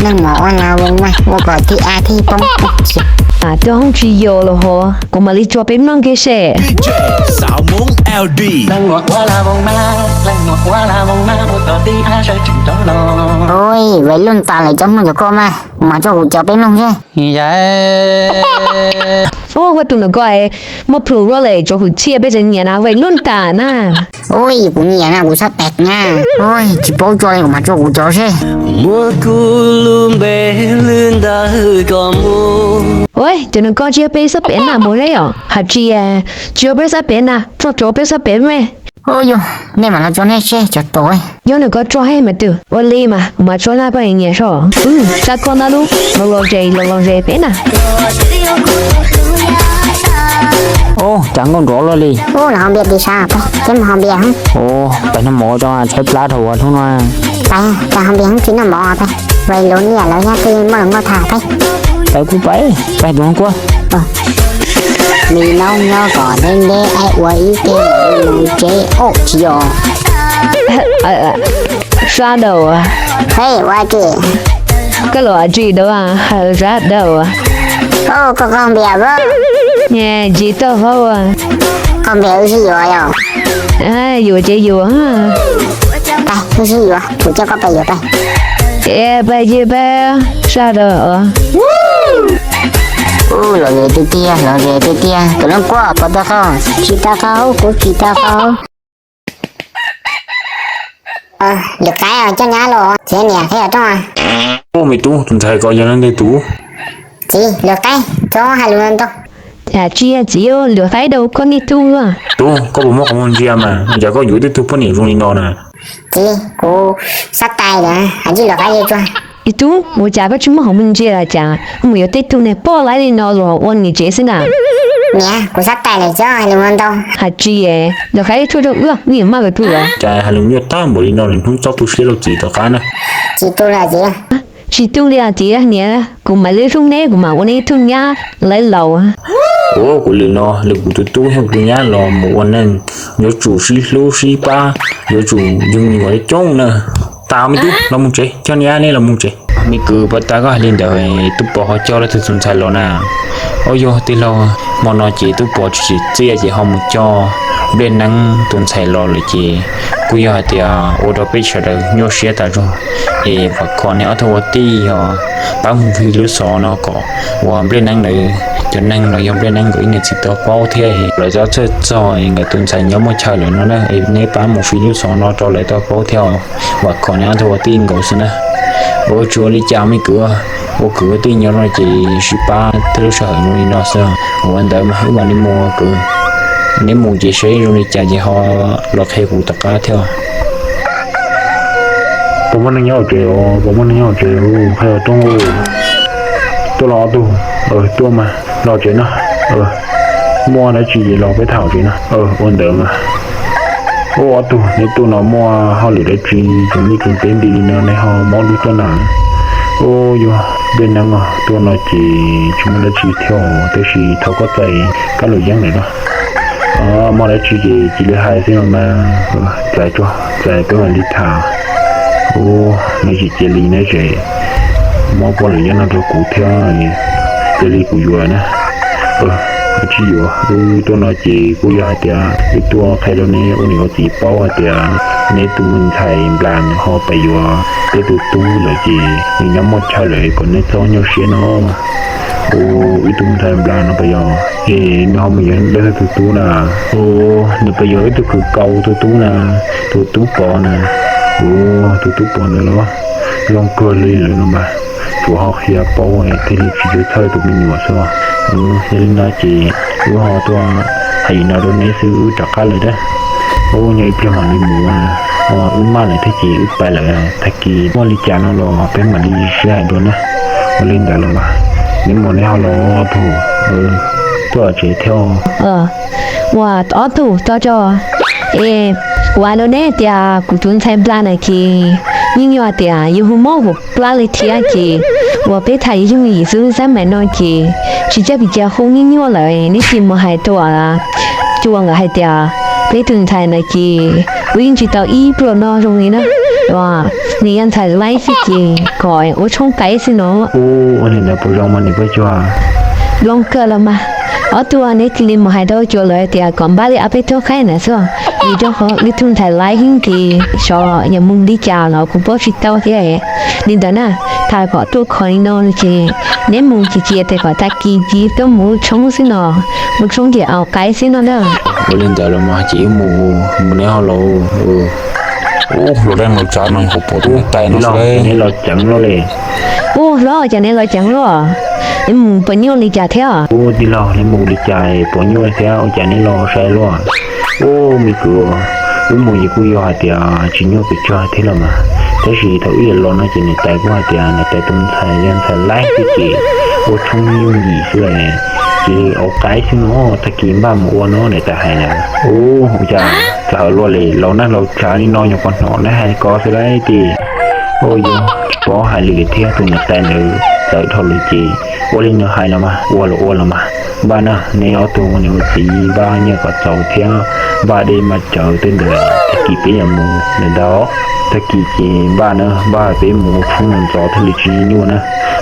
Leej muam ua la voos mas ua kom thib av thiaj poob. Tus hoob tsis yog los hov, kuv mam li tso peb mloog kiag seb. Ui, vais luj tas lawm cov Hmoob cov koj mas, kuv mam tso kuv cov peb mloog seb. Ua tus nram ko muaj plhus luaj lawm, tsoom hwm txhiaj peb tseem nyiam na, vais luj tas na. Ui, kuv nyiam na, kuv xab pem na. Ui, tsis paub tso li, kuv mam tso kuv cov seb. Ua, cov nram ko tsis yog peb xab pem na mus seb yom, hais tsis, tsis yog peb xab pem na, tso rau peb xab pem me. Ua yog, nej mam los tso nej seb cov tod. Yog nram ko tso heev mas twb ua li mas, kuv mam tso na poj niam nyiam so. Xa koj ntag lub, los los ze, los los ze peb na. Ub, cas nkauj nrov luaj li. Ub, los haus npias tim sab peb, peb mus haus npias. Ub, peb noj mov tso tshaib plab dhau hnub no. Peb, peb haus npias tsis noj mov peb. Vais luj niam lawv thiab twb muaj los nkauj tham peb. Peb kuj peb, peb tus kuj. Li no nyob kom deb deb, ua ib teg mus tsev, tsis yog. Sab daus. Hej, ua tsi? Koj los tsis daus, sab daus. Koj, koj npias, tsis tau hauj. Koj npias wb sib yuav yom? Yuav ces yuav. Peb wb sib yuav, kuv coj koj pais yuav peb. Peb ces peb, sab daus. Ub, los ze tiag tiag, los ze tiag tiag, tus leej kuaj puas tau qhov? Tsis tau qhov, kuv tsis tau qhov. Lwm qaib coj nyab los txiv niam qhib rooj. Ub, me tub, tus ntxhais ko yog leej twg tus? Txiv, lwm qaib, txhob hais lus ntau. Tsis yog txiv, lwm qaib rau koj niag tub. Tub, koj puas muaj qhov muag ntsia mas, cas koj yuav tib tug poj niam zoo li no na? Txiv, kuv xav tais lawm, hais tsis lwm qaib li tsuag. Ib tug, ua cas koj tsis muaj qhov muag ntsia los cas, mus yuav tib tug niag poj laib li no los ua niam tsev xwb na? Niam, kuv xav tais lawm, txhob hais lus ntau. Hais tsis, lwm qaib tshuaj rau wb, wb yuav maj kom tu los. Cas hais lus nyuaj tag npaum li no lwm hnub txhob tu siab rau txiv tom qab na. Tsis tu li txiv. Tsis tu li txiv, niam, kuv mam li hlub neb, kuv mam ua neb ib tug nyab lawv laus. Ua kuv lwm no, lwm kuv tus tub thiab kuv tus nyab los mus ua neej, yuav tsum sib hlub sib pab, yuav tsum yug nyuam coob na. Tas me tub, los mus tsev, coj niam neb los mus tsev. Me kwv, puas tas koj hais li ntawd, tub pov ho coj leej twg tus ntxhais los na? Ua yog tij laug, hmo no ces tub pov tsis tsim txiaj ces ho mus coj Npliaj Neeb tus ntxhais los lawm ces kuj yog hais tias ua rau peb sawv daws nyuaj siab tas zog. Es vam khom nej ob tug ua tij yog pab mus fij lub xov no kom uas Npliaj Neeb lawv cov neeg los yog Npliaj Neeb nkawd ib niam txiv tau paub thiab lawv txhob txhawj txog nkawd tus ntxhais nyob muaj chaw lawm no na. Neb pab mus fij lub xov no rau lawv tau paub thiab os. Vam khom nej ob tug ua tij nkaus xwb na. Ua tsis ua li cas me kwv, ua kwv ua tij nyob no ces sib pab tej lub sij hawm zoo li no xwb. Ua ntawd mas wb mam li mus kwv, neb mus ces seb zoo li cas ces ho los qhia kuv tom qab thiab. Puas muaj neeg nyob tsev? Puas muaj neeg nyob tsev? Qhia rooj. Tuaj los ob tug, tuaj mas los tsev no. Muaj dab tsi los peb tham tsev no. Ua ntawd mas. Ua ob tug, neb tuaj no muaj hauj lwm dab tsi tseem lub tseem teb nti li no nej ho mob dub tuaj na? Ua yog Npliaj Neeb os, tuaj no ces tsis muaj dab tsi thiab tab sis thov koj txais kab lus yeeb lawm no. Muaj dab tsi ces cia li hais xwb no mas. Txais tso, txais peb mam li tham. Ua, neb tsis cia li neb tseem muab kab lus yeeb no rau kuv thiab, cia li kuv yuav na. Tsis yuav, wb tuaj no ces kuj yog hais tias wb tuaj qhia rau neb ua niam ua txiv paub hais tias neb tus ntxhais Nplas nws ho pais yuav peb tus tub lawm ces nws nyob muaj chaw lawm kom neb txhob nyuaj siab no. Ua, wb tus ntxhais Nplas no pais yog, es nws ho mus yuav leej twg tus tub na? Ua, nws pais yuav wb tus kwv Kaus tus tub na, tus tub Pov na. Ua, tus tub Pov ntawd los zoo kawg li lawm no mas, tsuas ho qhia paub thiaj li tsis txawj txhawj tus me nyuam xwb. Yog li no ces wb ho tuaj hais li no rau neb xwb, wb rov qab lawm dab. Ua, nyob ib pliag mam li mus, wb maj lawm thiab ces wb pais lawm, tag kis muaj li cas no los peb mam li sib hais dua na. Ua li ntawd los mas, neb mus neb ho los tug, tuaj tsev thiab. Ua, ob tug tso tso. Es kuv hais rau neb tias kuv tus ntxhais Nplas na ces yeej yog tias yus hu mob hu plab li thiab ces uas peb tham yooj yim xwb xab mais no ces tsis coj pim cas hu nyuaj nyuaj lawm, neb tsis mus hais rau cua nkawd hais tias peb tus ntxhais na ces kuv yeej tsis tau ib pluag no zoo li na. Nws yog ntxhais laib xwb ces kom ua tshoob qaib xwb no. Ua li ntawd puas zoo mas niam Paj Cuag? Zoo kawg los mas. Ob tug neb cia li mus hais rau cua lawv tias kom npaj li ob peb tug qaib ntawd xwb, vim rau qhov wb tug ntxhais laib heev ces xyov yog mus li cas los kuv paub tsis tau thiab. Li ntawd na, tham kom tuaj kho li no ces neb mus ces cia tes kom tag kis ces tuaj mus ua tshoob xwb no, ua tshoob ces ua qaib xwb no na. Ua li ntawd los mas ces wb mus, mus neb ho los. Ua, luag leej luag tsav no nyuam qhuav pom tus niam tais no xwb. Neb los ceev luaj li. Ua hlob, ua cas neb los ceev luaj? Neb mus puas nyuaj li cas thiab? Ua tij laug, neb mus li cas puas nyuaj thiab, ua cas neb los sai luaj? Ua me kwv, wb mus ces kuj yog hais tias tsis nyuaj pes tsawg thiab los mas, tab sis thaum wb yuav los no ces niam tais kuj hais tias niam tais tus ntxhais yog ntxhais laib xwb ces ua tshoob yooj yim xwb, ces ua qaib xwb no, tag kis npaj mus ua no niam tais hais na. Ua cas txawv luaj li, laus neej laus tsav li no nyuam qhuav hnov neb hais ko xwb lauj ces. Ua yog tsis paub hais li thiab, tus niam tais ntawd txawv dhau lawm ces ua li nws hais los mas, ua los ua los mas. Npaj na, neb ob tug ua niam ua txiv npaj nyiaj kom txaus thiab npaj dej npaj cawv tej ntawd, tag kis peb yuav mus ntawd ntag. Tag kis ces npaj na, npaj peb mus ua tshoob ntxov thiaj li tsis nyuaj na,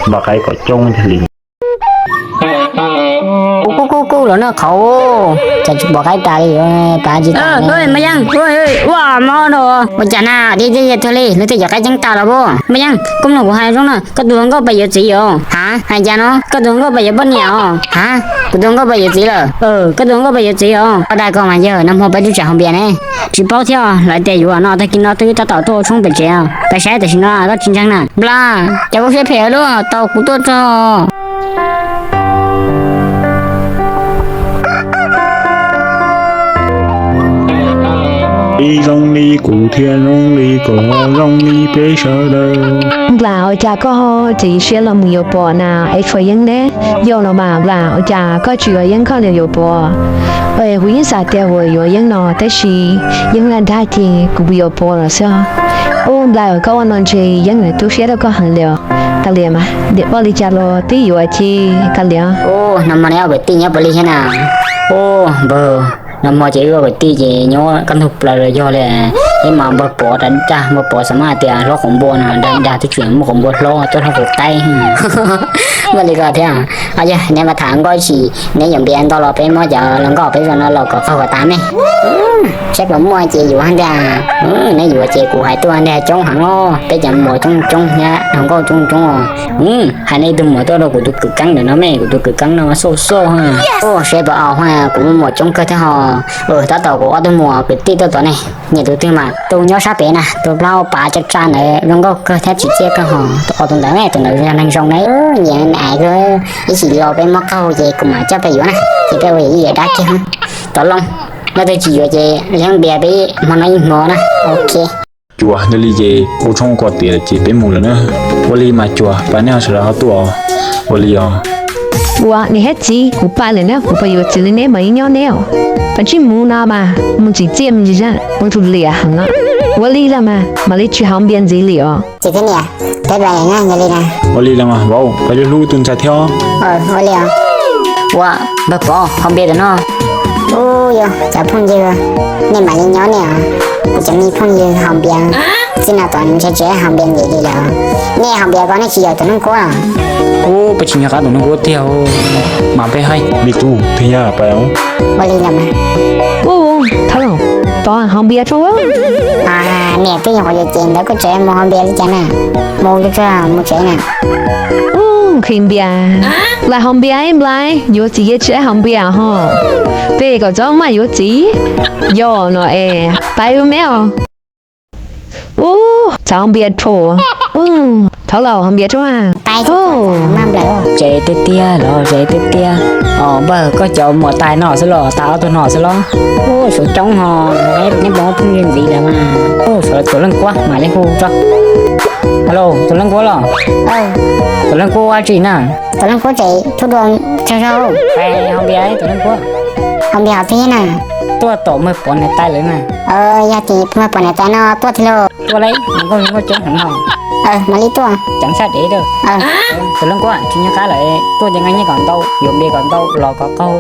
npaj qaib kom coob thiaj li. Kuj kuj kuj los noj qhauv, cas tsis pom qaib tas li, pab tsis tas. Ua cas na, dib dib tuag li, lawv tej cov qaib ceeb tas los puas? Npaj Yeeb, koj mloog kuv hais zoo na, koj tus hluas nkauj pais yuav txiv os. Ha, hais cas no? Koj tus hluas nkauj pais yuav poj niam os. Ha, kuv tus hluas nkauj pais yuav txiv lawm. Koj tus hluas nkauj pais yuav txiv os. Koj dag koj mas yawg, nag hmo peb twb tseem hau npias ne. Tsis paub thiab, lawv tias yuav no, tag kis no twb tab tom tuaj ua tshoob pem tsev os. Pais saib tam sim no koj tsis ntseeg na. Nplas, cas koj siab phem ua luaj, tau kuv tuaj txog. Ib zoo li kuv thiab zoo li koj, zoo li peb sawv daws. Nplas, ua cas koj txiav siab los mus yuav Pov na, es tshuav Yeeb ne? Yog los mas Nplas, ua cas koj tsis yuav Yeeb koj los yuav Pov? Kuv yeej xav tias kuv yuav Yeeb no, tab sis Yeeb laj dag ces kuv yuav Pov los xwb. Ub Nplas, koj ua no ntshe Yeeb nws tu siab rau koj heev li os. Kav liam mas, ua li cas los twb yuav ces kav liam. Ub, nag hmo neb ua kwv tij nyob puav leej thiab na. Ub npawg, nag hmo ces wb ua kwv tij ces nyob kaj ntug plaws los yog li. Ib mas npawg Pov dag dag, npawg Pov xav mas tias hlob quav npua no dag dag twb tseem muaj quav npua hlob, coj hlob quav qaib. Muaj li ko thiab. Yog neb mas tham nkauj tsis, neb yuav npias ntau los peb muab cov hluas nkauj peb zoo no los kom qaug kom tas me. Saib puas muaj ces yuav ntag. Neb yuav ces kuv hais tuaj ntag, coob heev os, peb cov muam coob coob thiab hluas nkauj coob coob os. Hais nej tus muam tuaj rau kuv tus kwv Keeb ntawm no me, kuv tus kwv Keeb no xauj xauj. Ub, saib puas au, kuv muaj muam coob kawg thiab ho. Tab tom kuv ob tug muam kwv tij tuaj tod ne. Nyias tus twg mas tus nyob sab pem na, tus plaub pav tsa tsa ntawd zoo nkauj kawg thiab tsim txiaj kawg ho. Tus qhov tus ntawd ne, tus ntawd yog neeg zoo na. Nyiam nais kawg, ib chim los peb muab qaug ces kuv mam coj peb yuav na, ces peb ua ib yam dab kiag. Tom Looj, leej twg tsis yuav ces li npias peb hmo no ib hmo na. Ok. Cuag, yog li ces ua tshoob ua kos tiav lawm ces peb mus lawm na. Ua li mas Cuag, pab nej ho sawv daws ho tuaj. Ua li os. Ua niam thiab txiv, kuv pais lawm na, kuv pais yuav txiv li neb mam li nyob neb os. Pab tsis mus no mas mus tsim txiaj me ntsis, ua tus liam heev no. Ua li los mas mam li tsis haus npias ntxiv li os. Txiv thiab niam, peb pais na, yog li na. Ua li los mas vauv, pab hlub hlub tus ntxhais thiab. Ua li os. Ua, npawg Pov, haus npias tam no. Ub, yog cov phooj ywg, nej mam li nyob nej os. Kuv cov me phooj ywg haus npias, txij no tom ntshai tsis haus npias ntxiv li lawm. Nej haus npias ko nej tsis yaum tus Leej Kuab los? Ub, peb tsis nco qab tus Leej Kuab tiag, mas peb haib li tub thiaj yog pais. Ua li los mas. Ub, thov los, Pov haus npias tso. Niam twb nyuam qhuav yuav ces ntawd koj tseem mus haus npias li cas na? Mus tso, mus tsev na. Ub, nqhis npias, Nplais haus npias, Nplais yuav txiv yeej tsis haus npias ho. Tej kom txhob maj yuav txiv, yog no es pais ua me os. Ub, txav haus npias rho. Thov los haus npias rau. Tsev tiag tiag los tsev tiag tiag. Os npawg, koj cov muam tais no xwb los, tais ob tug no xwb los? Ub, suav coob ho, neb puas muaj phooj ywg ntxiv lawm mas? Ub, suav tus Leej Kuab mam li hu tso. Alo, tus Leej Kuab los? Tus Leej Kuab ua dab tsi na? Tus Leej Kuab tseem tub dua tsawg zaug. Pais haus npias tus Leej Kuab. Haus npias hov twg na? Tuaj tom Npawg Pov niam tais lawm na. Yog tias Npawg Pov niam tais no tuaj thiab lauj? Tuaj lauj, nkauj nkauj coob heev no. Mam li tuaj. Ceev sab dev rau. Tus Leej Kuab, tsis nyob qab lawm, tuaj ces nqa nyiaj kom ntau, yuav npe kom ntau, los kom qaug,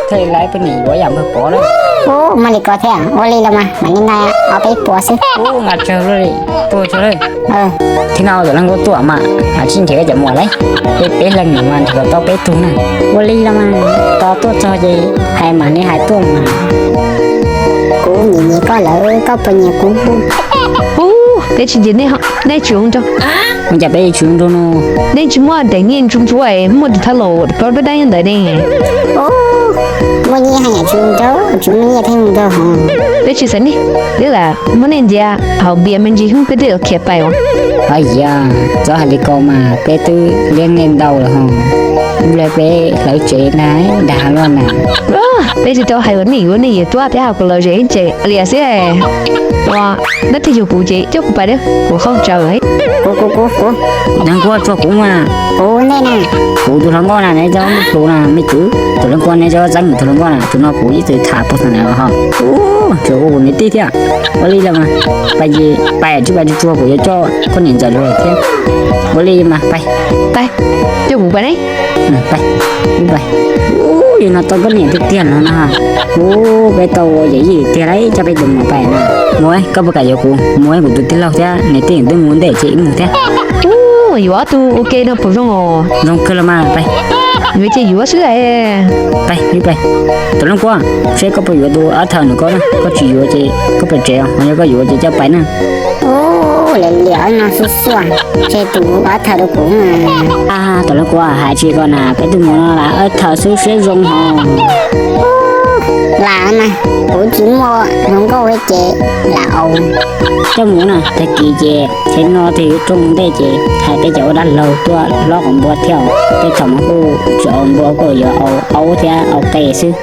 thiaj li poj niam yuav yam Npawg Pov na. Ub, muaj li ko thiab, ua li los mas mam li nqa ob peb puas xwb. Ub, nqa tsawg luaj li, tuaj tsawg li. Thib no tus Leej Kuab tuaj mas, tsib nrhiav cov muam lauj, peb peb leeg no mas nrhiav kom tau peb tug na. Ua li los mas, tos tuaj txog ces hais mam li hais tuaj mas. Kuv nyiam nyiam koj lawm, koj puas nyiam kuv? Ub, peb tsis nyiam nej, nej tsis zoo nraug. Ua cas peb tsis zoo nraug no? Nej tsis muaj daim nyiaj ntsuab ntsuab, muaj tus thab laus plaub dab dab ntawd ne. Muaj nyiaj haj yam tsis zoo nraug, tsis muaj nyiaj thiaj zoo nraug hos. Peb tsis xav nej, twb lam muab nej ntxias hauv npias me ntsis hnub peb twb khiav pais os. Hos yog, txhob hais li ko mas, peb twb liab nej ntau lawm hos. Ib pliag peb hlawv tsev na, dag luaj na. Peb tsis tau hais uas nej yuav nej yuav tuaj thiab, kuv los zem ces liam xwb. Ua, neb twb yug kuv ces coj kuv pais dab, kuv qhov tsaus. Kuv, kuv, kuv, kuv. Leej Kuab, tso kuv mas. Kuv ntej na. Kuv tus hluas nkauj na, neb txhob hlub na me tub. Tus Leej Kuab, neb txhob txeeb tus hluas nkauj na, tus no kuv ib txwm tham puag thaum ntawd ho. Ub, tsuas ua kuv niam tij thiab. Ua li los mas, pais ces pais, tsis pais tsis tsuag kuv yuav coj koj niam ntxawm los thiab. Ua li mas pais. Pais, coj kuv pais ne. Pais, pais. Ub, yog no tau koj niam tiag tiag no na. Ub, peb tau yawm yij tiag lauj, coj peb tus muam pais na. Muam, koj puas kam yuav kuv? Muam, kuv tus tij laug thiab niam tij twb mus ntej ces wb mus thiab. Ub, yuav ob tug ua ke no puas zoo os? Zoo kawg los mas, pais. Yuav ces yuav xwb. Pais, wb pais. Tus Leej Kuab, seb koj puas yuav tus Ab Thawm ntawm koj na, koj tsis yuav ces koj pais tsev os, yog koj yuav ces coj pais na. Ub, liam liam no xub xuaj, tseg tus Ab Thawm rau kuv. Tus Leej Kuab, hais tsis ko na, peb tus muam no lam Ab Thawm xwb siab zoo hos. Lam mas, kuv tsis muaj hluas nkauj li ces lam aus. Coj mus na, tag kis ces tsev no twb yuav rooj ntej ces hais peb cov ua dab laug tuaj hlob qhov npua thiab, peb thaum mus kuj tsis aus npua, kuj yuav aus aub thiab aus qe xwb.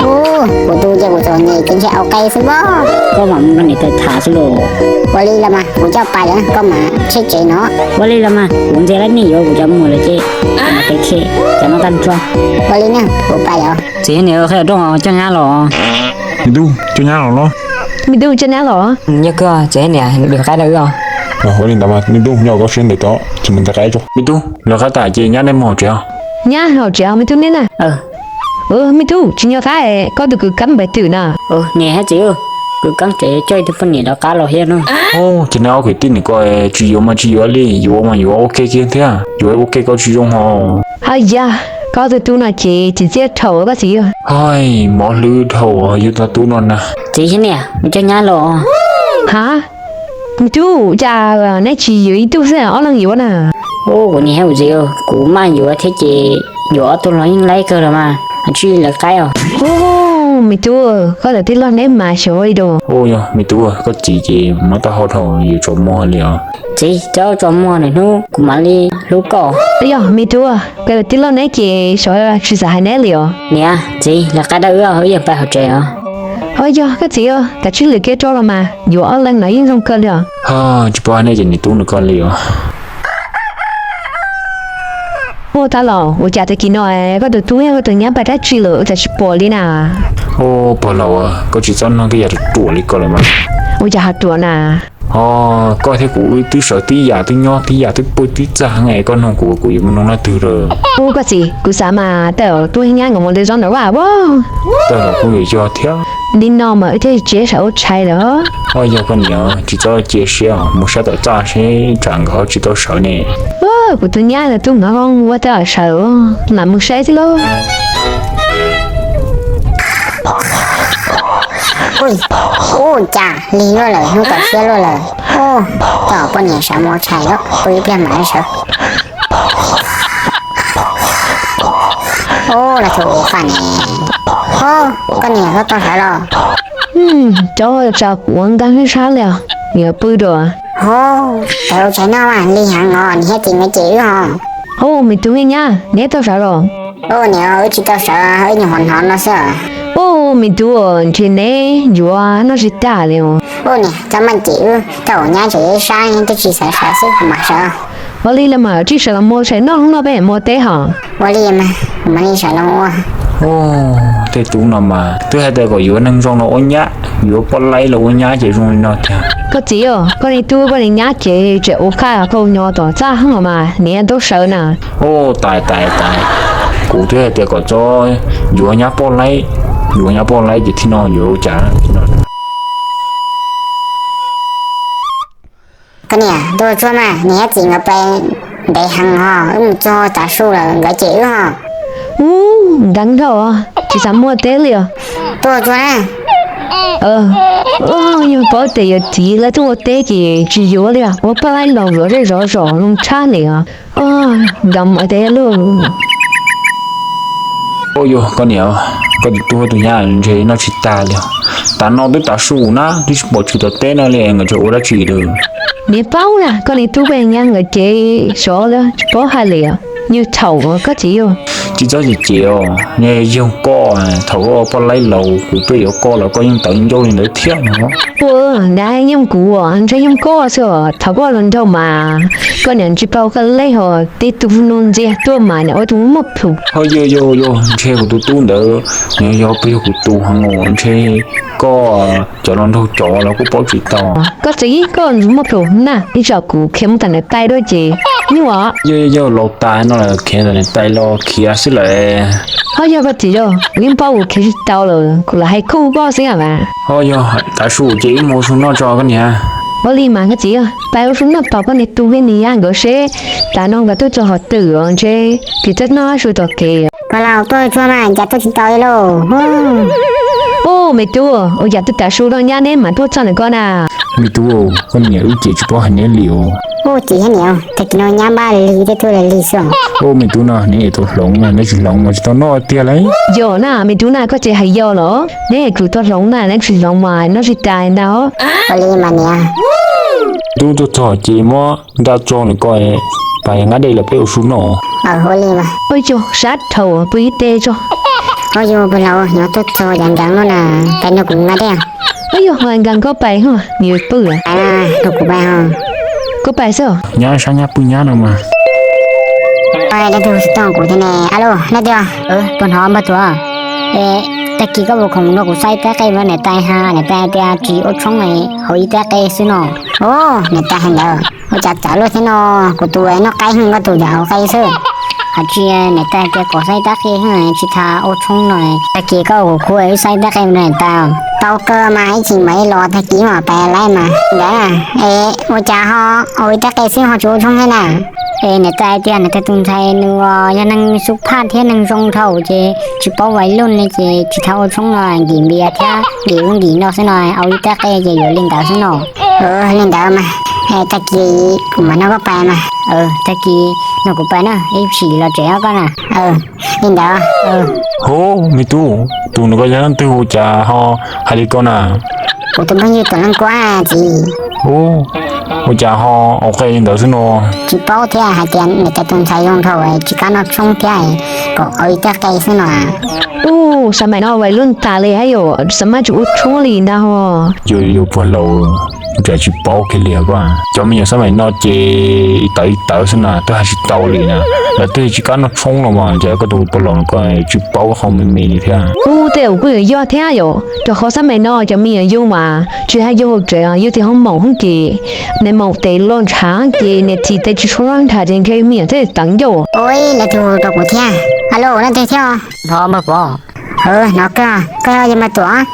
Ub, kuv tus ces kuv txom nyem ces ntshe aus qe xwb pob. Koj mam mus nrog niam tais tham xwb lauj. Ua li los mas kuv coj pais lawm, koj mam tseg tsev no. Ua li los mas kuv ntxias lawm, nej yuav kuv cov muam lawm ces mam pem khe cov no tag tso. Ua li na, kuv pais lawm. Txiv niam, qhia rooj coj nyab los. Me tub, coj nyab los los. Me tub, coj nyab los. Yog kawg txiv niam, lawv qaib rau wb os. Ua li ntawd mas me tub, nyob koj siab ntev tod, tsis mus ntxias qaib tso. Me tub, lawv qaib tas ces nyab neb mus tsev os. Nyab hauv tsev os me tub neb na. Me tub, tsis nco qab koj tus kwv Keeb npawg twm na. Niam thiab txiv, kwv Keeb tseem coj ib tug poj niam rov qab los thiab no. Ces neb ob kwv tij nws ko tsis yuav mas tsis yuav li, yuav mas yuav ua ke kiag thiab, yuav ua ke koj tsis zoo hos. Hos yog, koj tus tub no ces txiv txiaj dhau koj txiv. Hos, mov hlwb dhau yus tus tub no na. Txiv thiab niam, mus coj nyab los. Ha, me tub, cas neb tsis yuav ib tug xwb ob leeg yuav na? Ub, kuv niam thiab kuv txiv, kuv maj yuav thiab ces yuav ob tug los yeej laib kawg los mas, tsij lawv qaib os. Ub, me tub, koj tus tij laug neb mas xyov li dua. Ub, yog me tub, koj txiv ces mob taub hau dhau yuav tsaus muag li os. Txiv, txhob tsaus muag, lwm hnub kuv mam li hlub koj. Yog me tub, koj tus tij laug neb ces xyov tsis xav hais neb li os. Niam, txiv, lawv qaib rau wb, wb yuav pais hauv tsev os. Os yog koj txiv, kav tsij lwm kiag tso los mas, yuav ob leeg no yeej zoo kawg li os. Tsis paub hais nej cov niam tub nws ko li os. Ua tag los ua cas tag kis no koj tus tub thiab koj tus nyab pais dab tsi lawm ua cas tsis pom li na? Ua pog laus, koj tsis txhob nug tej yam ruam ruam li ko lawm mas. Ua cas ho ruam na? Os, koj thiab kuv wb twb sawv tib yam, twb nyob tib yam, twb pw tib txaj heev, koj nug kuv, kuv yuav mus nug leej twg lawm? Ua koj txiv, kuv xav mas tej zaum tub thiab nyab nkawd mus de zaub ntawm vaj os. Tej zaum kuj yuav yog thiab. Li no mas wb thiaj tsis sawv ua tshais lawm. Os, yog koj niam, tsis txhob cia siab, mus saib tom txaj seb tsam nkawd ho tsis tau sawv ne. Kuv tus nyab ntawd twb hnov zoo ua tej zaum sawv, lam mus saib xwb lauj. Ub, cas lig luaj lawm, hnub txaus siab luaj lawm. Ub, coj poj niam sawv mus ua tshais os, pw ib pliag mam li sawv. Ub, los tsuas ua faj ne. Ub, koj niam koj tau sawv los? Cov tsaus kuv ua nkag sab li os, yuav pw dua. Ub, sawv ua tshais noj mas lig heev os, niam thiab txiv nkawd cem wb hos. Ub, me tub me nyab, neb tau sawv los? Ub, niam, wb tsis tau sawv, wb nyuam qhuav hnov no xwb. Ub, me tub, ntshe neb yuav noj tsis tag li os. Ub, niam, txhob maj cem wb, thaum nyab tseem ib sab twb tsis xav sawv xwb, kuv mam sawv. Ua li los mas tsij sawv los mus, sawv noj hnub no peb mus teb hos. Ua li mas, kuv mam li sawv los ua. Ub, tej tub no mas twb hais tias kom yuav neeg zoo los ua nyab, yuav poj laib los ua nyab ces zoo li no tiag. Koj txiv, koj niag tub koj niag nyab ces tseem ua qaj koj nyo tom txaj heev los mas niam tub sawv na. Ub, tais tais tais, kuv twb hais tias kom txhob yuav nyab poj laib, yuav nyab poj laib ces thiab no yuav ua cas no. Koj niam, tuaj tsuag mas, niam thiab txiv nkawd pais ntev heev ho, wb mus txog tav su lawm nkawd cem wb ho. Ub, ntev dhau, tsis xav muaj teb li os. Tuaj tsuag na. Yog paub tias yawm txiv lawv tuaj ua teb ces tsis yuav li os, ua poj laib los yuav zej zov zos zoo tshaj li os. Nkawd mus ua teb lauj. Ub, yog koj niam, koj tus tub tus nyab ntshe noj tsis tag li os. Tav no twb tav su na, twb tsis pom tshwm tom teb no li nkawd tseem ua dab tsi lawm. Niam paub na, koj niag tub koj niag nyab nkawd cem sov lawm tsis paub hais li os. Nws thaum koj txiv yog. Tsis txhob cem cem os, nws yog koj, thaum koj poj laib laus kuv tuaj yuav koj los koj yeej tawv ncauj li ntawd thiab no. Ua, nws yeej kuv, ntshe yeej koj xwb os, thaum koj los nraug mas koj niam tsis paub koj lej ho, tej tub no ntxias tuaj mas niam ua tus muaj plhus. Ho yog yog yog, ntshe kuv tus tub ntawd nws yog pes yog kuv tus heev os, ntshe koj cov los nraug cov los kuj paub tsis tau. Koj txiv koj tus muaj plhus na, ib tsam kuv khiav mus tom niam tais dua ces nyuaj. Yog yog yog, laus tas no lawm khiav tom niam tais los khiav xwb lawm. Ho yog koj txiv yog, kuv yeej paub kuv khiav tsis tau lawm, kuv lam hais khuj koj xwb mas. Ho yog, tav su ces wb mus ua su noj tso koj niam. Ua li mas koj txiv, pais ua su noj tos koj niag tub koj niag nyab nkawd seb tav no nkawd tuaj txog qhov twg os, ntshe kuv twb noj su tom kev. Pog laus, tuaj tsuag mas, cas tuaj tsis tau li lauj. Ub, me tub, ua cas twb tav su no nyab neb mas tuaj txog ntawm ko na? Me tub, koj niam wb ces tsis paub hais neb li os. Ub, txiv thiab niam, tag kis no nyab npaj lig tej tuaj lig xwb. Ub, me tub no neb tau hloov mas, neb tsis hloov mas tsis tau noj tiag lauj. Yog na, me tub na, koj tseem hais yog los? Neb kuv tau hloov na, neb tsis hloov mas noj tsis tas ntag. Ua li mas niam. Tub tuaj txog ces muab nra tso nws ko, pais nqa dej los peb ua su noj. Ua li mas. Ua yog sab dhau pw ib teg tso. Ua yog pog laus, nyob tuaj txog yav nkees no na, pais nrog kuv nqa dej. Ua yog nkees koj pais ho, nws pw. Nrog kuv pais ho. Koj pais xwb. Nyab sab nyab pw nyab no mas. Leej twg xov tooj kuv thiab ne? Alo, leej twg? Puas hnov npawg Tuam? Es tag kis koj puas khoom nrog kuv xa ib tab qe rau niam tais ha, niam tais tias tsis ua tshoob, hauv ib tab qe xwb no. Ub, niam tais hais ntawd ua cas txawv luaj thiab no, kuv tus noj qaib heev koj tus cas hauv qe xwb. Hais tsis niam tais tias kom xa ib tab qe heev tsis tas ua tshoob no, tag kis koj ua kuv khub wb xa ib tab qe rau niam tais. Tau kawg mas ib chim mam li los tag kis mam pais lawm mas. Ntawd na, es ua cas ho ua ib tab qe xwb ho tsis ua tshoob thiab na? Es niam tais tias niam tais tus ntxhais nws yog neeg xub phaj thiab neeg zoo dhau ces tsis paub vais luj li ces tsis tas ua tshoob no, nkim npias thiab nkim ub nkim no xwb no, ua ib tab qe ces yuav li ntawd xwb no. Li ntawd mas, tag kis kuv mam nrog koj pais mas. Tag kis nrog kuv pais na, ib chim los tsev koj na. Li ntawd. Hov, me tub, tus no koj yog leej twg ua cas ho hais li ko na? Kuv tus phooj ywg Tuam Leej Kuab txiv. Ua cas ho ua qe li ntawd xwb no? Tsis paub thiab, hais tias niam tais tus ntxhais zoo dhau tsis kam noj tshoob thiab, kom ua ib tab qe xwb no. Ub, xab maim no vais luj tas li hab yom, xab maj tsis ua tshoob li ntag ho. Yus yus puag laus, ua cas tsis paub kiag li ko. Cov me nyuam xab maim no ces ib tawv ib tawv xwb na, twb hais tsis tau li na. Lawv twb tsis kam noj tshoob los mas cas koj tus puag laus ko tsis paub qhov me me li thiab. Ub, tej zaum kuj yuav yog thiab yom, rau qhov xab maim no cov me nyuam yug mas tsis hais yug hauv tsev, yug tim hoob maum hoob ces, niam maum tes los ntshav ces niam txiv tes tsis tshua los ntshav ces ntshe me nyuam thiaj tawv ncauj. Ua li lawv tus rau kuv thiab. Alo, leej twg thiab? Thov npawg Pov. Hnov kawg, koj yog Maiv Tuam?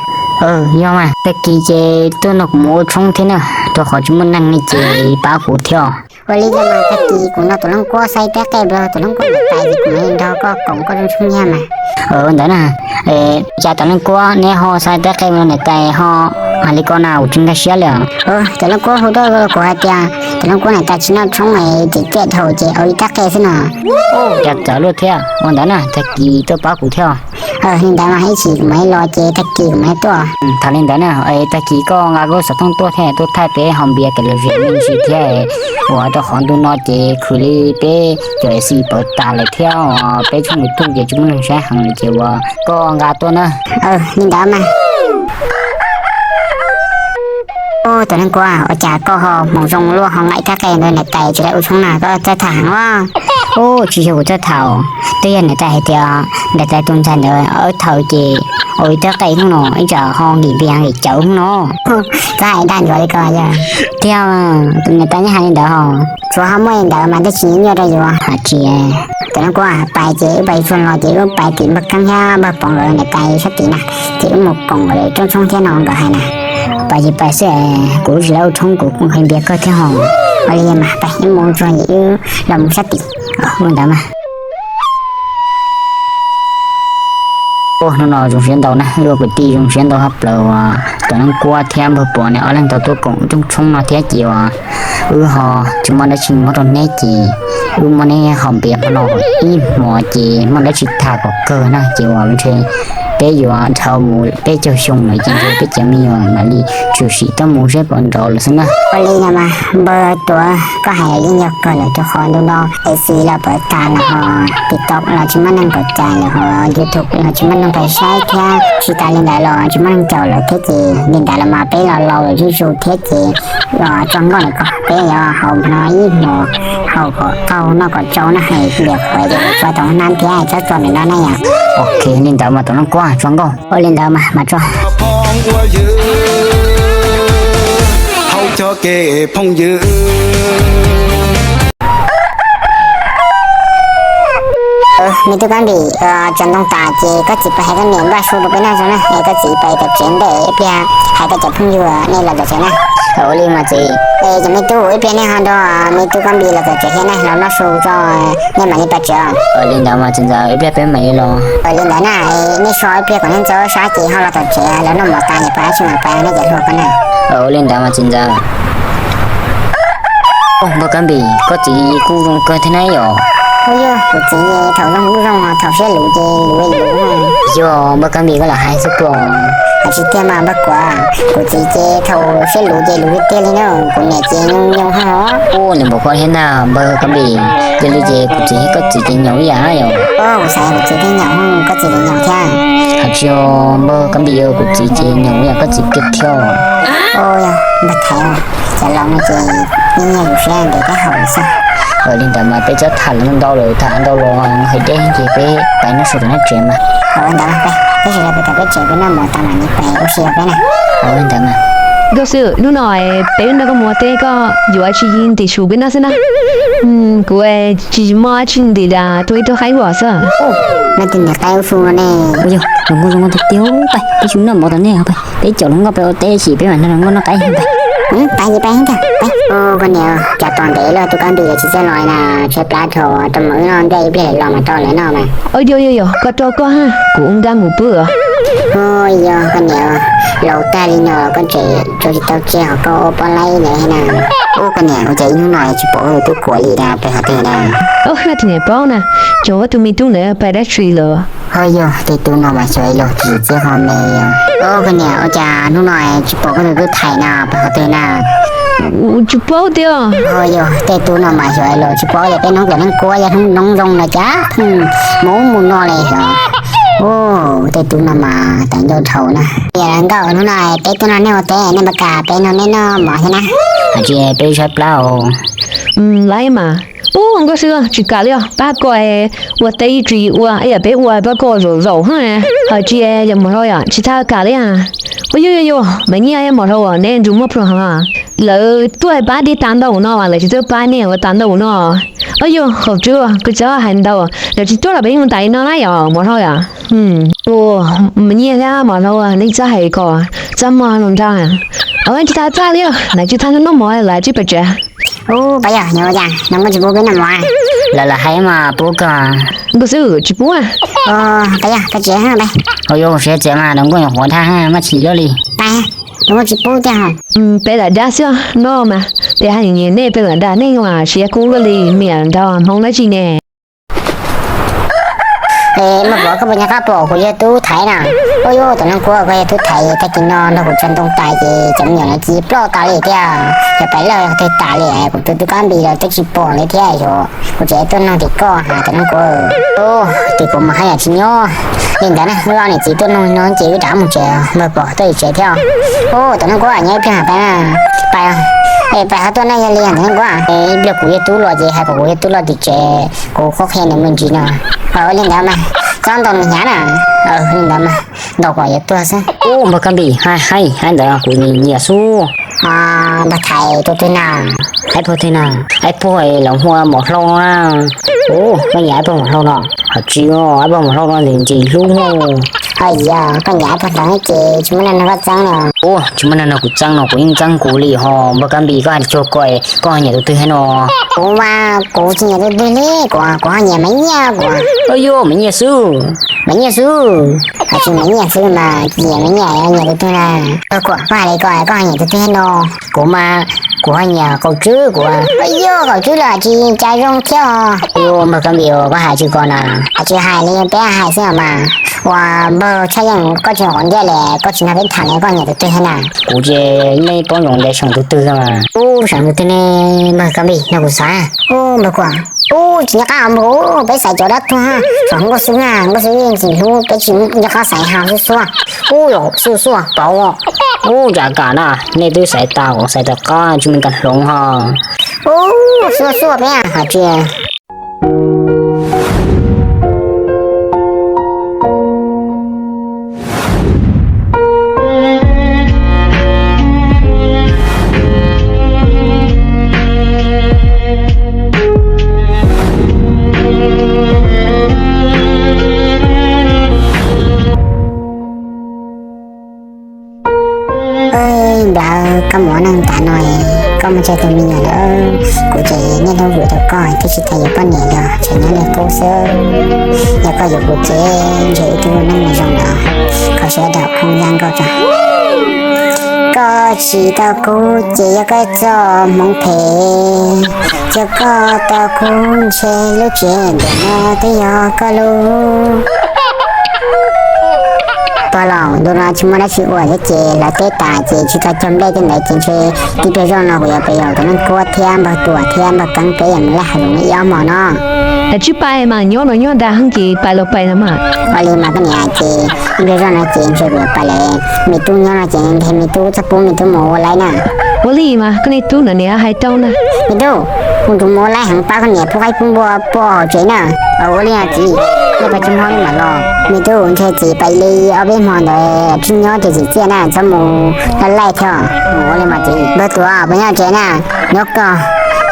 Yog mas, tag kis ces tuaj nrog kuv mus ua tshoob thiab na, rau qhov tsis muaj neeg li ces pab kuv thiab. Ua li mas tag kis kuv nrog Tuam Leej Kuab xa ib tab qe rau Tuam Leej Kuab niam tais ces kuv mam li nrog koj koom koj rooj tshoob thiab mas. Ua ntawd na, cas Tuam Leej Kuab neb ho xa ib tab qe rau niam tais ho hais li ko na, kuv tsis nkag siab li. Tuam Leej Kuab hu tuaj kuv hais tias Tuam Leej Kuab niam tais tsis noj tshoob es cem cem dhau ces ua ib tab qe xwb no. Cas txawv luaj thiab. Ua ntawd na, tag kis tuaj pab kuv thiab. Li ntawd mas ib chim kuv mam li los ces tag kis kuv mam li tuaj. Thaum li ntawd na, tag kis koj nqa koj xov tooj tuaj thiab tuaj thaij peb haus npias kev lom zem me ntsis thiab, uas rau qhov ntu no ces khwv li peb cov xi pawv tas lawm thiab, peb tshooj YouTube ces tsis muaj neeg saib heev li ces uas koj nqa tuaj na. Li ntawd mas. Ub, Tuam Leej Kuab, ua cas koj ho hmoov zoo luaj ho nqa ib tab qe rau niam tais tsis lawv ua tshoob na, koj txawj tham heev os. Ub, tsis yog kuv txoj thaum, twb yog niam tais hais tias niam tais tus ntxhais ntawd ob thaum ces ua ib tawb qe hnub no ib tsam ho nkim vias nkim cawv hnub no. Txhob hais dag ntsuav li ko yog. Tiag, niam tais yeej hais li ntawd hos. Tsuav ho muaj li ntawd mas twb tsis nyuaj rau yus hais tias. Tam no kuv pais ces wb pais tsuag los ces wb pais tim npawg Keeb thiab npawg Pov nkawd niam tais sab tid na, ces wb mus koom lawv rooj tshoob thiab no nkawd hais na. Pais ces pais xwb, kuv tsis lawv ua tshoob kuv kuj nqhis npias kawg thiab hos. Ua li mas pais wb mus tsuag ces wb los mus sab tim. Ua li ntawd mas. Ua hnub no zoo siab ntau na, ua kwv tij zoo siab ntau hab plaws uas Tam Leej Kuab thiab npawg Pov nws ob leeg tau tuaj koom rooj tshoob no thiab ces uas wb ho tsis muaj dab tsi muab rau neb ces wb muab neb haus npias hmo no ib hmos ces muaj dab tsi tham kom kawg na ces uas ntshe peb yuav dhau mus peb caug xyoo lawm ces ntshe peb cov me nyuam mam li tshwm sim tuaj mus seb puas nrov lawm xwb na. Ua li no mas npawg Tuav, koj hais yeej yog kawg lawm rau qhov ntu no es xis los pov tas lawm hos TikTok los tsis muaj neeg pov cas lawm hos YouTube los tsis muaj neeg pais saib thiab tsis tas li ntawd los tsis muaj neeg caum lawm thiab ces li ntawd los mas peb los laus lawm zuj zus thiab ces tso nkauj lawm kom peb yuav haus no ib hmos haus kom tau noj kom tsau na hais tias qhuav ces tso tau nab thiab txhob tso ntawm no na yom. Ok, li ntawd mas Tam Leej Kuab tso nkauj. Ua li ntawd mas mas tso. Phooj ywg, haus cog kev phooj ywg. Me tub Kab Npis, tsaus ntuj tas ces koj txiv pais hais koj niam npaj su rau peb noj tso na es koj txiv pais tom tsev ntej ib pliag hais koj cov phooj ywg nej los tom tsev na. Ua li mas txiv. Es cov me tub, ib pliag nej ho nrog me tub Kab Npis los tom tsev thiab na, los noj su tso nej mam li pais tsev. Ua li ntawd mas txiv ntxawm, ib pliag peb mam li los. Ua li ntawd na, nej so ib pliag kom nej ntxov sab ces ho los tom tsev, lawv noj mov tas ces pais dab tsi mas pais nej cov hluas ko na. Ua li ntawd mas txiv ntxawm. Npawg Kab Npis, koj txiv kuj zoo kawg thiab na yom. Ua yog kuv txiv thaum zoo kuj zoo, thaum siab luv ces luv luv. Yog npawg Kab Npis koj lam hais xwb puas? Hais tsis tiag mas npawg Kuav, kuv txiv ces thaum siab luv ces luv tiag tiag li na, kuv niam ces nyoos nyoos hos. Ua li npaum koj thiab ntag npawg Kab Npis, yog li ces kuv txiv thiab koj txiv ces nyoos ib yam yom. Kuv xav kuv txiv thiaj nyoos, koj txiv los nyoos thiab. Hais tsis yog npawg Kab Npis, kuv txiv ces nyoos ib yam koj txiv kiag thiab. Npawg Thaiv, cov laus no ces yeej yog yus siab ntev thiab haum xwb. Li ntawd mas peb txhob tham lawm, ntau lawm, tham ntau los hais deb ces peb pais noj su tom nej tsev mas. Ua li ntawd peb sawv daws pais tom peb tsev peb noj mov tas mam li pais ua si peb na. Ua li ntawd mas. Nkauj Xwb, hnub no peb nrog koj mus ua teb koj yuav tsis ntim su peb noj xwb na. Kuv tsis muaj dab tsi ntim li, tuaj ib tug qaib ua xwb. Noj tus niam qaib ua su ne. Ua yog, zoo nkauj zoo nkauj tiag tiag, pais peb tsis noj mov tom nej, pais peb caum hluas nkauj pais ua teb sim peb mam nrog hluas nkauj noj qaib. Pais ces pais ntag, pais. Koj niam, cas tos ntev lawm tus Kab Npis tsis txawj los na, tshaib plab dhau, rau mus wb noj nplej ib pliag los mas rau lawv noj mas. Yog yog yog, koj rau koj ha, kuv ua nkaj mus pw os. Yog koj niam, laus tag li no koj tseem tso tsis tau tseg hos koj ua poj laib ntawd na. Ub koj niam, ua cas ib hnub no tsis pom koj tus tub Kuav li na, pem qhov twg na? Tus niam paub na, cov ua tus me tub ntawd pais dab tsi lawm. Ho yog tej tub no mas xyov los tsis txawj ho me. Ub koj niam, ua cas hnub no tsis pom koj tus tub Thaiv na, pem qhov twg na? Tsis paub tiag. Ho yog tej tub no mas xyov los tsis paub, yog peb hnub cov Leej Kuab yog hnub noob zoo no cas pheej mus ub mus no li xyov. Ub, tej tub no mas tawv ncauj dhau na. Yog nkauj, hnub no peb tuaj nrog nej ua teb, nej puas kam peb nrog nej noj mov thiab na? Hais tsis peb tshaib plab os. Laib mas. Ub, Nkauj Xwb, tsis kam li os, pab koj ua teb tsis ua, ib yam peb ua pab koj zaum zaum hos. Hais tsis yog Mos Hlau yom, tsis txhob kam li. Ua yog yog yog, mas nyiaj Mos Hlau, nej ntshe muaj plhuav heev. Lawv tuaj pab dej tas ntau no mas lawv tsis tuaj pab nej ua tas ntau no. Ua yog, haum tswb, koj txhob hais ntau, lawv tsis tuaj los peb yeej mus tas li no na yom Mos Hlau yom. Ua, mas nyiaj thiab Mos Hlau, nej txhob hais kom txaj muag hluas nraug. Ua tsis tas txaj li, lawv tsis tau noj mov lawv tsis pom tsev. Ub, pab yog, yog ua cas no Nkauj tsis pub peb noj mov? Lawv lam hais mas pub kawg. Nkauj Xwb tsis pub. Pab yog, pab tsev pab. Ua yog, siav txiav mas Nkauj nyuam qhuav dag maj tsis loj li. Pab, Nkauj tsis pub tiag. Peb lam dag xwb no mas, peb hais nej peb lam dag nej mas siav kub kawg li, me lam nrog Hmoob dab tsi ne. Muaj pom koj puas nco qab pom kuv yog tub Thaiv na? Ua yog, tus Leej Kuab koj yog tub Thaiv, tag kis no nrog kuv tsaws ntoo tas ces cov me nyuam no ci ploj tas li thiab, yog pais lawj twg tas li, kuv tus tub Kab Npis los twb tsis pom li thiab, yog kuv tseem tuaj nug tim koj hais tus Leej Kuab. Ub, tim kuv mas haj yam tsis nyob li ntawd na, loj niam txiv tuaj nug no ces wb rov mus tsev, npawg pom tuaj tsev thiab. Ub, tus Leej Kuab nyob ib pliag pais, pais. Es pais ho tuaj no yog li ntawd Nkuaj? Ib pliag kuv yog tub los ces hais kom kuv yog tub los tim tsev, kuv qhuab qhia nws me ntsis no. Ua li ntawd mas, txhob ntaus nws hnyav na. Li ntawd mas, ntaus kom yuav tuag xwb. Ub, npawg Kab Npis, hais hais ntawd kuv nyiam xwb. Npawg Thaiv tus twg na? Ib pog twg na? Ib pog lawv hu ua Maum Hlau no na. Ub, koj nyiam ib pog Maum Hlau no? Hais tsis, ib pog Maum Hlau no ntxim hlub. Yog koj nyiam ib pog ntawd ces tsis muaj neeg nrog koj txeeb no. Ub, tsis muaj neeg nrog kuv txeeb no, kuv yeej txeeb kuv li ho. Npawg Kab Npis, koj hais tsuag ko, koj ho nyiam tus twg thiab no? Kuv mas kuv tsis nyiam tus twg li, kuv, kuv ho nyiam Maiv Nyiaj kuv. Ua, yog Maiv Nyiaj xwb. Maiv Nyiaj xwb? Hais tsis Maiv Nyiaj xwb mas tsis nyiam Maiv Nyiaj, nyiam tus twg na? Koj, koj hais li ko koj ho nyiam tus twg thiab no? Kuv mas kuv ho nyiam Qaum Tswb kuv. Ua, yog Qaum Tswb los tsis cas zoo thiab os. Ua, npawg Kab Npis, koj hais tsis ko na? Hais tsis hais li, peb hais xwb os mas. Ua, npawg Tshaj Yeej, koj tsis ua ntiag li, koj tsis nrog peb tham li, koj nyiam tus twg thiab na? Kuv ces nej paub zoo ntes seem tus twg mas. Ub, seem tus twg ne? Npawg Kab Npis, nrog kuv xaiv. Ub, npawg Kuam. Ub, tsis nco qab npawg, peb xaiv cov dab tuag, tsom Nkauj Xwb na, Nkauj Xwb yeej txim hlub, peb tsis nco qab xaiv, hais xub xuaj. Ub, xub xuaj pauv. Ub, cas kam na, nej twb xaiv tas, kuv xaiv tom qab tsis muaj kas hloov ho. Ub, xub xuaj peb hais tsis. Nplawv, koj mus ua neej tas no, koj mus tseg tus me nyuam lawm, kuv ces niaj hnub vwm rau koj thiab tsis tas yuav poj niam los tseem nyob li qub xwb. Yog koj yuav kuv ces ntshe wb twb ua neej zoo los kho siab dam phooj ywg nkauj tso. Koj tsis tau kuv ces yog koj txoj hmoov phem, yog koj tau kuv ntshe lub tsev ntawm no twb yog koj lub. Pog laus, ntu no tsis muaj dab tsi ua thiab ces lawv teb tas ces tsis tau cog nplej tej ntawd ces ntshe tib pliag zoj no kuv yuav pais yaum tus Neej Kuab thiab npawg Tuam thiab npawg Keeb peb yuav mus laij hav zoov ib ob hmo no. Lawv tsis pais mas, nyob no nyob dag heev ces pais los pais no mas. Ua li mas koj niam, ces ib pliag zoj no ces ntshe kuv yuav pais lawm. Me tub nyob no ces nrog me tub txhob pub me tub mus ua laib na. Ua li mas koj niam tub no niam hais rau na. Me tub, kuv tus mus ua laib heev pab koj niam pub qaib pub npua pub hauv tsev na. Ua li txiv, nej pais tsis hmo li mam los. Me tub, ntshe txiv pais li ob peb hmo ntawd tsis nyob ces txiv txiaj na, txhob mus laij laij thiab. Ua li mas txiv. Npawg Tuam puas nyob tsev na? Nyob koj.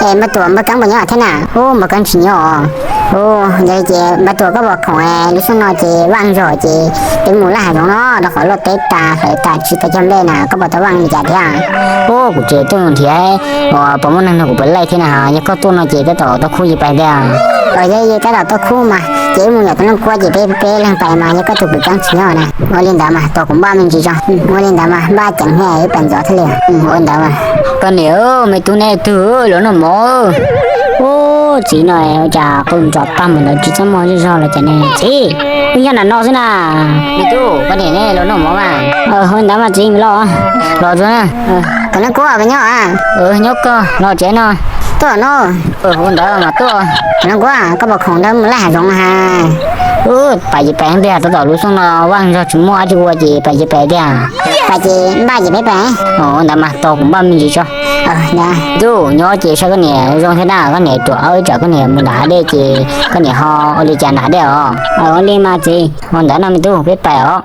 Es npawg Tuam npawg Keeb puas nyob thiab na? Ub, npawg Keeb tsis nyob os. Ub, yog li ces npawg Tuam koj puas khoom, lub xyoo no ces vaj zog ces peb mus laij hav zoov no rau qhov luaj teb tas hlawv tas tsis tau cog nplej na, koj puas tau vaj li cas thiab? Ub, kuv ces tuaj nrhiav uas puas muaj neeg nrog kuv pais laij thiab na, yog koj tuaj no ces tab tom tau khub yus pais tiag. Yog tab tom tau khub mas ces wb mus yaum tus Neej Kuab ces peb peb leeg pais mas yog koj tus kwv Keeb tsis nyob na. Ua li ntawd mas tos kuv npaj me ntsis tso. Ua li ntawd mas npaj ceev thiab wb pais ntxov thiaj li. Ua li ntawd mas. Koj niam, me tub neb twg los noj mov? Ub, txiv no cas qw ntsos tag mus ntawd tsis txaj muag zej zog los cas ne txiv? Wb nyob nram no xwb na. Me tub, koj niam neb los noj mov mas. Ua li ntawd mas txiv los, los tso na. Tus Neej Kuab puas nyob? Nyob koj los tsev no. Tuaj no. Ua ntawd mas tuaj. Tus Neej Kuab, koj puas khoom ntawd mus laij hav zoov na? Pais ces pais tiag, tab tom lub xyoo no vaj zog tsis muaj dab tsi ua ces pais ces pais tiag. Pais ces npaj ces peb pais. Ua ntawd mas tos kuv npaj me ntsis tso. Tub, nyob ces saib koj niam zoo thiab na, koj niam ruam, tsam koj niam mus nram hav dej ces koj niam ho ua li cas nram hav dej os. Ua li mas txiv, ua ntawd no me tub peb pais os.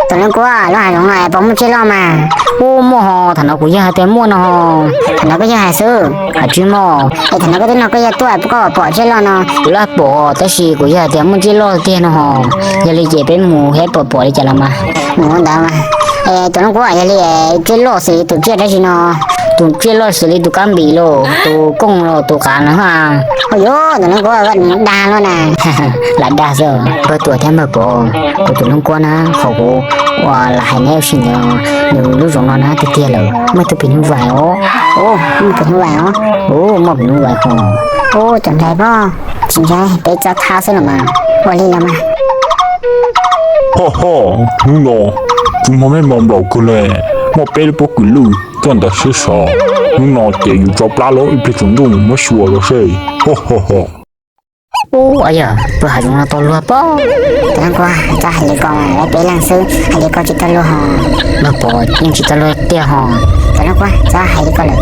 Tus Neej Kuab, lub hav zoov no puas muaj tsiaj loj mas? Ub, muaj ho, thaum no kuv yog hais tias muaj no ho. Thaum no koj yog hais xwb, hais tsis muaj. Es thaum no koj twb nug koj yog tuaj koj pom tsiaj loj no. Kuv laj pom tab sis kuv yog hais tias muaj tsiaj loj tiag no ho. Yog li ces peb mus thiab pom pom li cas los mas. Mus ua ntawd mas. Es tus Neej Kuab, yog li tsiaj loj xws li tus tsiaj dab tsi no? Tus tsiaj loj xws li tus kab npis los tus kooj los tus qav no. Ua yuav tus Neej Kuab dag luaj na. Lam dag xwb. Npawg Tuam thiab npawg Pov, kuv tus Neej Kuab na, qhov kuv uas lam hais neb ua si ntawd, nws lub zoov no na tiag tiag lawm muaj tus phim nyuj vais os. Muaj phim nyuj vais os. Muaj phim nyuj vais os. Ub, cov nplai pog, tsis ntshai, peb txob thab xwb los mas. Ua li los mas. Ho ho, hnub no tsis muaj mej mos nplaum kawg le, muaj peb lub pob kws lwj coj ntawd siab sov. Hnub no ces yus tso plab lawm, ib pliag tsaus ntuj muab xyuas los seb. Ho ho ho. Ub, yog pw hav zoov no tau luag pob. Tus leej kuab, txhob hais li ko, peb leeg xwb, hais li ko tsis tau luag hos. Npawg Pov, yeej tsis tau luag tiag hos. Tus leej kuab, txhob hais li ko lawm.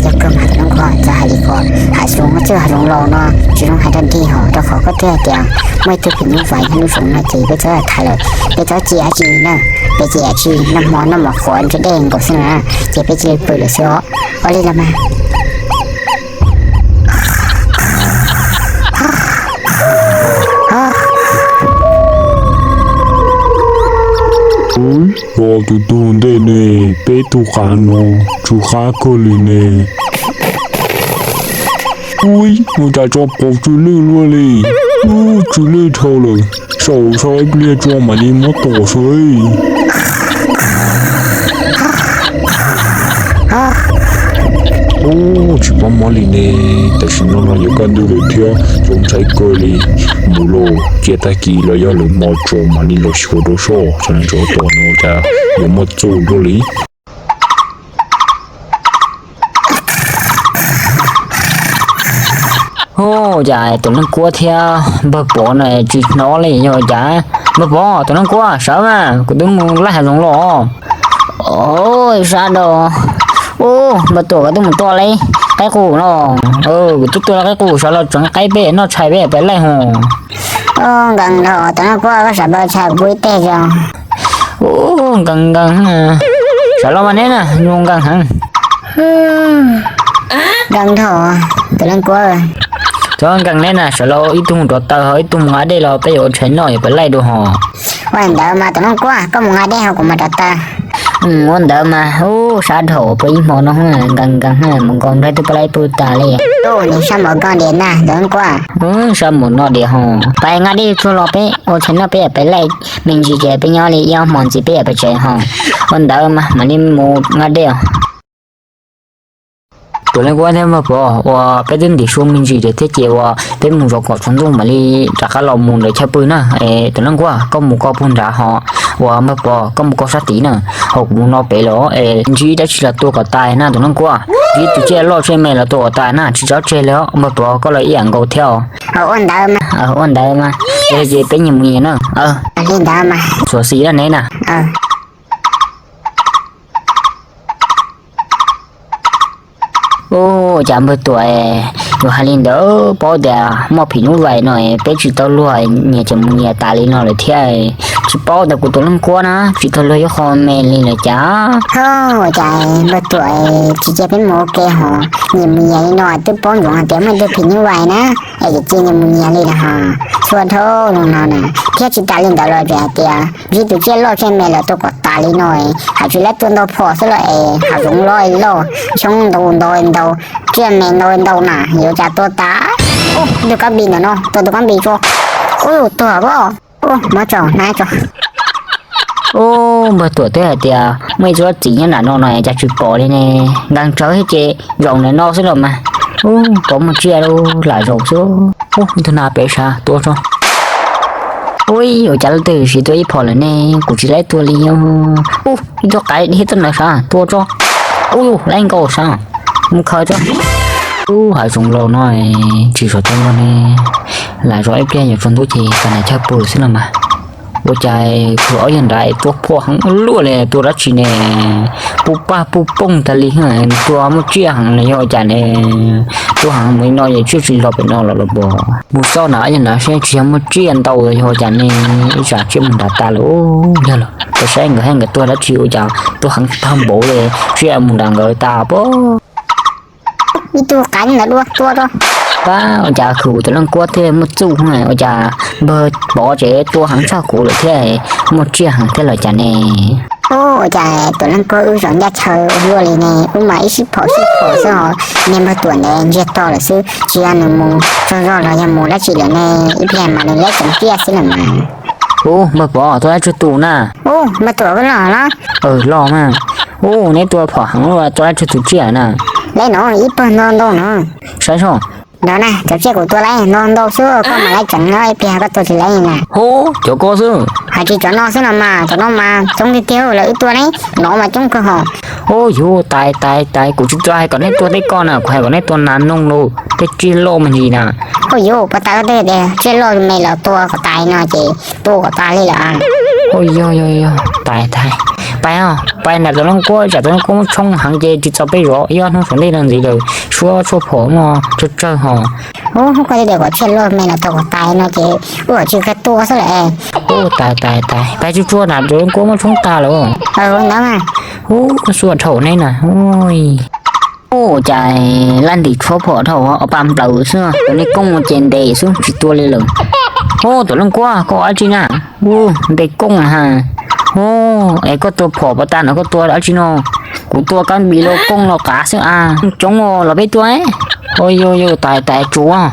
Yog kawg mas tus leej kuab, txhob hais li ko. Hav zoov, txoj hav zoov laus no tsis zoo hais rau dig hos, rau qhov koj twb hais tias muaj ib tug phim nyuj vais nyob lub zoov no ces peb txhob tham lawm. Peb txhob cia dab tsi na, peb cia dab tsi, noj hmo noj mov qhuav ntse dej nkaus xwb na, ces peb cia li pw lawm xwb os. Ua li los mas. Ub, tus tug ntej ne, peb tug qav no tsw qab kawg li ne. Ub, ua cas tso pov tsw lwj luaj li. Ub, tsw lwj dhau lawm. Saum so ib pliag tso mam li muab tom saib. Ub, tsis mob mob li ne. Tam sim no no yuav kaj ntug lawm thiab, zoo ntshai kawg li. Mus lauj, cia tag kis los yog lwm hmo tso mam li los xyuas rau soj, tsam no tso tom no cas yuav muaj txuj luaj li. Hu, cas tus leej kuab thiab npawg Pov no tsis hnov li, yog cas? Npawg Pov, tus leej kuab, sawv mas kuv twb mus laij hav zoov los. Ov, sab dau. Ub, npawg Tuam, koj twb mus tua li qaib qus los? Kuv twb tua li qaib qus, sawv los tseev qaib peb noj, tshais peb pais laij hos. Ub, nkees dhau, tus leej kuab, koj sawv npawg tshais kuv ib teg tso. Ub, nkees nkees, sawv los mas neb na, zoo nkees heev. Nkees dhau, tus leej kuab. Txhob nkees neb na, sawv los ib tug mus rauv taws ho ib tug mus nqa dej los peb yuav ua tshais noj yuav pais laij dua hos. Ua ntawd mas tus leej kuab, koj mus nqa dej ho kuv mus rauv taws. Ua ntawd mas, ub, sab dhau, pw ib hmo no nkees nkees, mus nkaus nrog twb pab laib pw tas li. Ub, nws sab mov koj diam ntag tus leej kuab. Sab mov no diam hos. Pais nqa dej tsuag los peb ua tshais noj peb yuav pais laij me ntsis ces peb nyob li ib ob hmo ntxiv peb yuav pais tsev hos. Ua ntawd mas mam li mus nqa dej os. Tus leej kuab thiab npawg Pov, uas peb twb ntim su me ntsis thiab ces uas peb mus zov kom tsaus ntuj mam li rov qab los mus ntawm chaw pw na. Es tus leej kuab, koj mus koj puag nrad hos, uas npawg Pov koj mus koj sab tid na, ho kuv mus no pem los es ntsib dab tsi los tua kom tas na tus leej kuab. Ntsib tus tsiaj loj tsiaj me los tua kom tas na, tsis txhob tseg li os. Npawg Pov koj los ib yam nkaus thiab os. Ua ntawd mas, ua ntawd mas, yog ces peb nyias mus nyias na. Li ntawd mas, xyuam xim lawm neb na. Ua cas npawg Tuam, yus hais li ntawd paub tias muaj phim nyuj vais no peb tsis tau luag, nyias ces mus nyias tas li no lawm thiab. Tsis paub tias kuv tus leej kuab na tsis tau luag ib qho me li lawm cas. Ua cas npawg Tuam tsis cia peb mus ua ke hos, nyias mus nyias li no twb paub ntsoov hais tias muaj ib tug phim nyuj vais na, es tsis cia nyias mus nyias li na hos. Txhua dhau los no na, thiab tsis tas li ntawd los tseem hais tias ntsib tus tsiaj loj tsiaj me los tua kom tas li no, hais tsis laib tua ntau phom xwb los es hav zoov loj loj, xyoob ntau ntau ntau, tsiaj me ntau ntau na yuav cas tua tas. Ub, tus kab npis ntawm no, tua tus kab npis tso. Ub, tuag pob. Ub, muab tso hnab tso. Ub, npawg Tuam twb hais tias muaj ib txoj txiv nyob nram no no cas tsis pom li ne. Nkees tsawv thiab ces zaum ntawm no xwb los mas. Ub, pov muaj tsiaj lam zaum xwb. Ub, ib tug nas pem sav tua tso. Ub, ua cas leej twg siv tua ib phom lawm ne, kuv tsis laib tua li. Ub, ib tug qaib dib tuaj ntawd sav tua tso. Ub, laib nkaus sav, mus khaws tso. Ub, hav zoov laus no tsis zov coob luaj ne, lam zov ib pliag yuav tsaus ntuj ces tag nram chaw pw xwb los mas. Ua cas khwv ob yawg nrad tua phom heev luaj li, tua dab tsi ne? Puj paj puj pooj tas li, tua muaj tsiaj heev los yog ua cas ne? Tua heev mus li no es tsiaj tsis los pem no los los puas? Mus xauj nram ob yawg nrad seb tsis yog muaj tsiaj ntau los yog ua cas ne? Ib tsam tsiaj mus nrad tas lawm. Yog lawm, peb saib nkawd thiab nkawd tua dab tsi ua cas tua heev tag npaum li, tsiaj mus nrad nkawd tas pob. Ib tug qaib ntawd dua tua tso. Pab, ua cas khwv tus leej kuab thiaj muaj txuj, ua cas npawg Pov tsev tua heev tshaj kuv lawm thiab, muaj tsiaj heev thiab los cas ne? Ub, ua cas tus leej kuab wb zov ncaj chaw luaj li ne, wb mas ib sij phom sij phom xwb hos, niag npawg Tuam ntawd ntsiag to lawm xwb, tsis yog nws mus tsaug zog los yog mus dab tsi lawm ne, ib pliag mas nws laib tseev tiaj xwb lawm mas. Ub, npawg Pov, tua laib tsawg tus na? Ub, npawg Tuam koj los los? Los mas. Ub, neb tua phom heev ua tua laib tsawg tus tsiaj na? Laib no ib pawg ntau ntau no. Saib soj. Ntawd na, cov tsiaj kuv tua laib ntau ntau xwb, koj mas laib tseev no ib pliag koj tua tsis laib na. Hu, cov ko xwb. Hais tsis cov no xwb no mas, cov no mas coob tiag tiag lawv wb tua ne, no mas coob kawg hos. Ub yuv, tais tais tais, kuv tsis tau hais kom neb tua tej ko na, kuv hais kom neb tua nas noog los tej tsiaj loj me ntsis na. Ub yuv, puas tas koj twb tias tsiaj loj me los tua kom tais no ces tua kom tas li lawm. Ub yog yog yog, tais tais, pais os, pais nram tus leej kuab, tsam tus leej kuab muab tshoob heev ces tsis txaus peb zov ib ob hnub saum ntej no ntxiv lawm, suab tshuaj phom no tsawg tsawg ho. Ub, koj twb tias kom tsiaj loj me los tua kom tais no ces ua tsis kawg tua xwb lawm. Ub tais tais tais, pais tsuag tsuag nram tus leej kuab muab tshoob tag lawm. Ntawd mas. Ub, xuas dhau neb na. Ub, cas laj ntim tshuaj phom dhau ob pab nplawm xwb, tus niag kooj ces ntes xwb tsis tua li lawm. Ub, tus leej kuab, koj ua dab tsi na? Ub, ntes kooj ha. Ub, es koj tua phom puas tas no koj tua dab tsi no? Kuv tua kab npis los kooj los qav xwb a. Coob los peb tua. Ua yog yog, tais tais tsuav,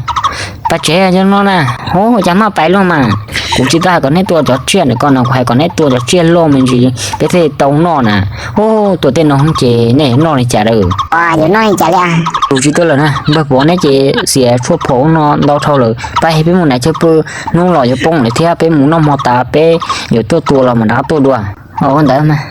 pais tsev cov no na. Ub, cas maj pais luaj mas. Kuv tsis tau hais kom neb tua cov tsiaj ntawm ko no, kuv hais kom neb tua cov tsiaj loj me ntsis peb thiaj tau noj na. Ub, tua tej no ces nej noj li cas lawm? Yuav noj li cas li? Kuv tsis tua lawm na, npawg Pov neb ces xiam tshuaj phom no ntau dhau lawm, pab peb mus nram chaw pw, hnub los yuav poob lawm thiab, peb mus noj hmo tas peb yuav tuaj tua los mam rov tuaj dua. Ua ntawd mas.